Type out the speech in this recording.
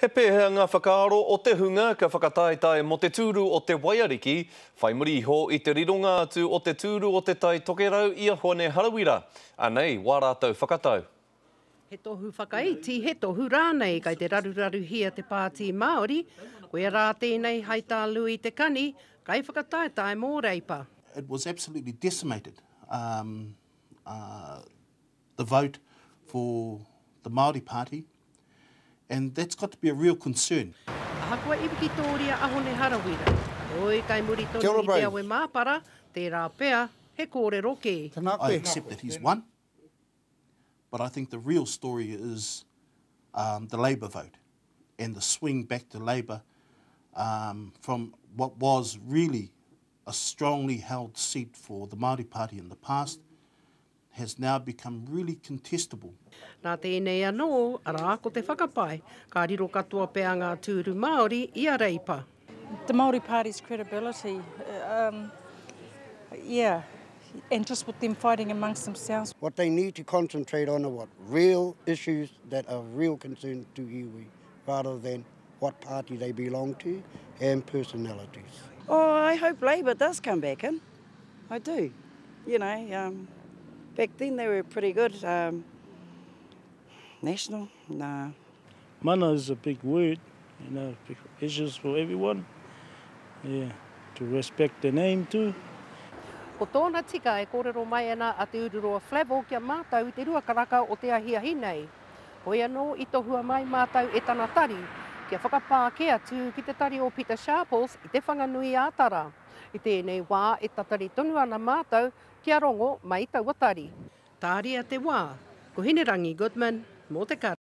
He pēhea ngā whakaaro o te hunga ka whakataetae mō te tūru o te Waiariki, whai muri iho i te rironga atu o te tūru o Te Tai Tokerau i a Hone Harawira? Anei wā rātou whakatau. He tohu whakaiti, he tohu rānei kai te raruraruhia te Pāti Māori, koia rā tēnei hai tā Louis Te Kani, kaiwhakataetae mō Reipa. It was absolutely decimated um, uh, the vote for the Māori Party and that's got to be a real concern. Ahakoa i wikitōria a Hone Harawira, heoi kai muri tonu i te awe māpara, tērā pea he kōrero kē. I accept that he's won, but I think the real story is um, the Labour vote and the swing back to Labour um, from what was really a strongly held seat for the Māori Party in the past has now become really contestable. Nā tēnei anō, arā, ko te whakapae, ka riro katoa pea ngā tūru Māori i a Reipa. The Māori Party's credibility, um, yeah, and just with them fighting amongst themselves. What they need to concentrate on are what real issues that are real concern to iwi, rather than what party they belong to and personalities. Oh, I hope Labour does come back in. I do. You know, um, back then they were pretty good. Um, national, nah. Mana is a big word, you know, big issues for everyone. Yeah, to respect the name too. Ko tōna tika e kōrero mai ana a Te Ururoa Flavell ki a mātou i te 2 karaka o te ahiahi nei. Hoi anō i tohua mai mātou e tana tari kia whakapā kē atu ki te tari o Pita Sharples i Te Whanganui a Tara. I tēnei wā e tatari tonu ana mātou kia rongo mai taua tari. Tāria te wā, ko Hinerangi Goodman mō te Kara.